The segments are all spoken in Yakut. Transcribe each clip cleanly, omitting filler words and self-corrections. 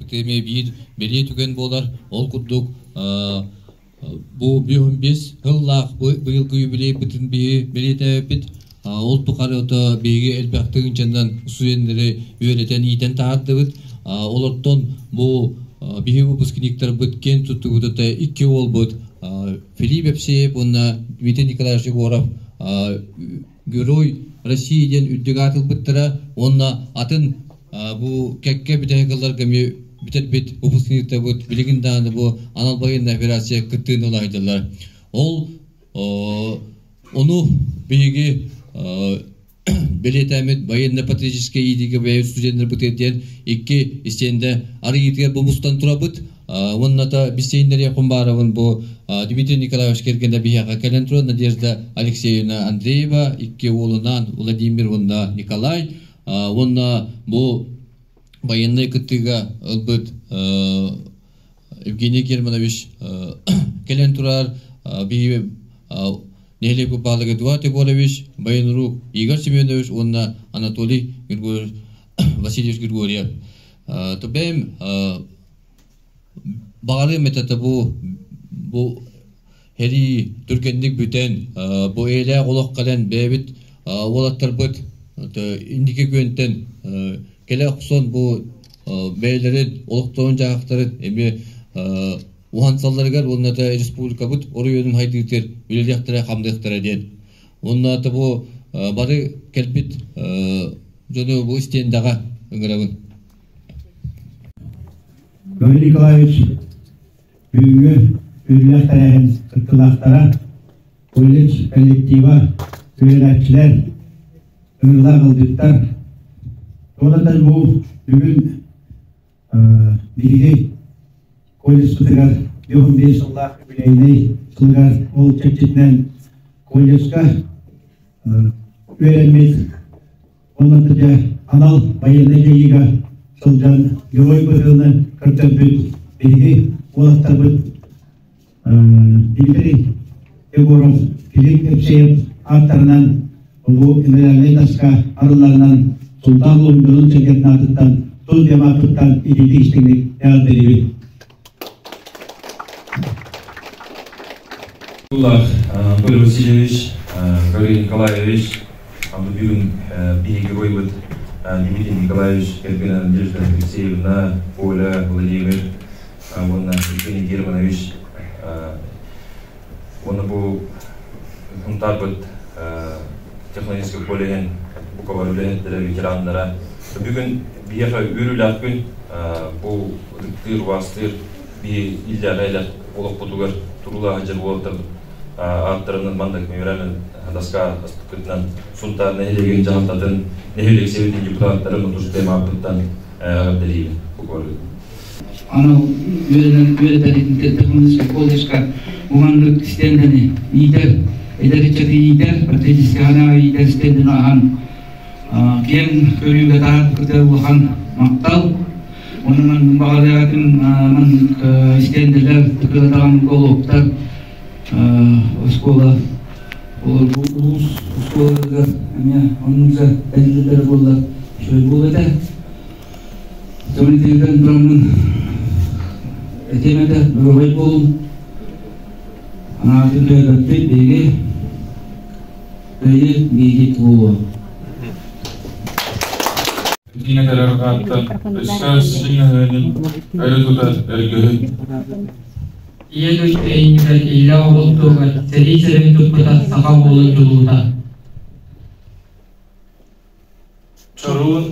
Ытык биир бэлиэ түгэн буолар. Ол курдук бу 5 сыллаах быйылгы юбилейбытын биһи бэлиэтээбиппит. Ол тухары биһиги элбэх тыһыынчанан студеннары үөрэтэн иитэн таһаардыбыт. Олортон бу биһи выпускниктарбыт киэн туттубут икки уолбут Филипп Епсеев уонна Дмитрий Николаевич Егоров Герой России диэн үрдүк аат ылбыттара уонна атын бу кэккэ бүтэһик ылларга эмиэ бүтэрбит выпускниктарбыт билигин даҕаны бу анал военная операция кыттыыны ыла сылдьаллар. Ол ону биһиги бэлиэтээммит военно-патриотическай иитиигэ бэйэбит студеннарбытыгар диэн икки истиэндэ арыйыытыгар бу мустан турабыт. Уонна биссиэннэри Хумбаровын бу Дмитрий Николаевич кэргэнэ биһиэхэ кэлэн турар Надежда Алексеевна Андреева, икки уолунаан Владимир уонна Николай. Уонна бу военнай кыттыыга ылбыт Евгений Германович кэлэн турар биһиги нэһилиэк баһылыга Эдуард Егорович, военрук Игорь Семенович уонна Анатолий Григорьевич Васильевич Григорьев. Бэйэм баҕарыам этэ бу сэрии түргэнник бүтэн, бу эйэлээх олох кэлэн бэйэбит уолаттарбыт инники күөнтэн кэлэ охсон бу бэйэлэрин олохторун-дьаһахтарын эмиэ уһансалларыгар уонна да республикабыт оройуонун хайдыытыгар үлэлиэхтэрэ хамныахтара диэн. Уонна бу бары кэлбит дьону бу истиэндэҕэ ыҥырабын. Гаврил Николаевич бүгүҥҥү үөрүүлээх тэрээһин кыттыылаахтара, колледж коллектива, үөрэнээччилэр, ыҥырыылаах ыалдьыттар. Туонатан бу бүгүн биһиги колледжпытыгар 15 сыллаах юбилейнай сылыгар ол чэрчитинэн колледжка үөрэммит Онон дьэ анал байыаннай дьайыыга сылдьан герой быһыыны көрдөрбүт биһиги уолаттарбыт Дмитрий Егоров, Филипп Евсеев ааттарынан бу мемориальнай доска арылларынан Султан Лондонун сэргэтин аатыттан тус бэйэм ааппыттан итиитик истиҥник эҕэрдэлиибит. Анатолий Васильевич, Гаврил Николаевич, бүгүн биһиги геройбут Дмитрий Николаевич кэргэнэ Надежда Алексеевна, Коля, Владимир уонна Евгений Германович уонна бу Сунтаарбыт технологическай коллеһын бука бары үлэһиттэрэ, ветераннара. Бүгүн биһиэхэ үөрүүлээх күн, бу ытыктыыр, убаастыыр биһи иллээх-эйлээх олохпутугар туруулаах сылдьар уолаттарбыт ааттарынан маннык мемориальнай доска аспыккытынан Сунтаар нэһилиэгин дьаһалтатын, нэһилиэк сэбиэтин депутаттарын отуз ааппыттан эҕэрдэлиибин. Анал үөрэнэн үөрэтэр технологическай колледжка уһаннык стендэни иитэр, эдэр ыччаты иитэр, патриотическай иитэр стендени аһан киэҥ көрүүгэ таһаарбыта улахан махтал. Онон баҕарыаҕым маннык стендэлэр, тыкыратаҕын голубтар оскуола улуус оскуолаларыгар эмиэ оннук тэриллэллэрэ буоллар үчүгэй буолуо этэ. Дьону тураммын этиэм этэ, доруобай буолуҥ. Анаатын кыайбаппыт биһиги кыайыы биһиги буолуо. Киинэ кэлэр ааттан өссө сиҥэһээнин өрө тутар өргөһүн. Ийэ дойду иннигэр иллээх оҕолтугар сэрии сэбин туппута саха уолун дьулуута. Чоруун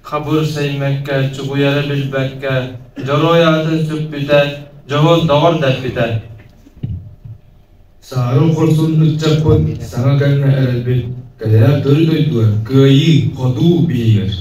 хабыр сэймэккэ, чугуйары билбэккэ, дьоруой аатын сүкпүтэ, дьоһун доҕор дэппитэ. Саарын хорсун ыччаппыт саҥа кэмҥэ эрэлбит, кэлээр төрүт дойдуга кыайыы, хотуу биһигэр.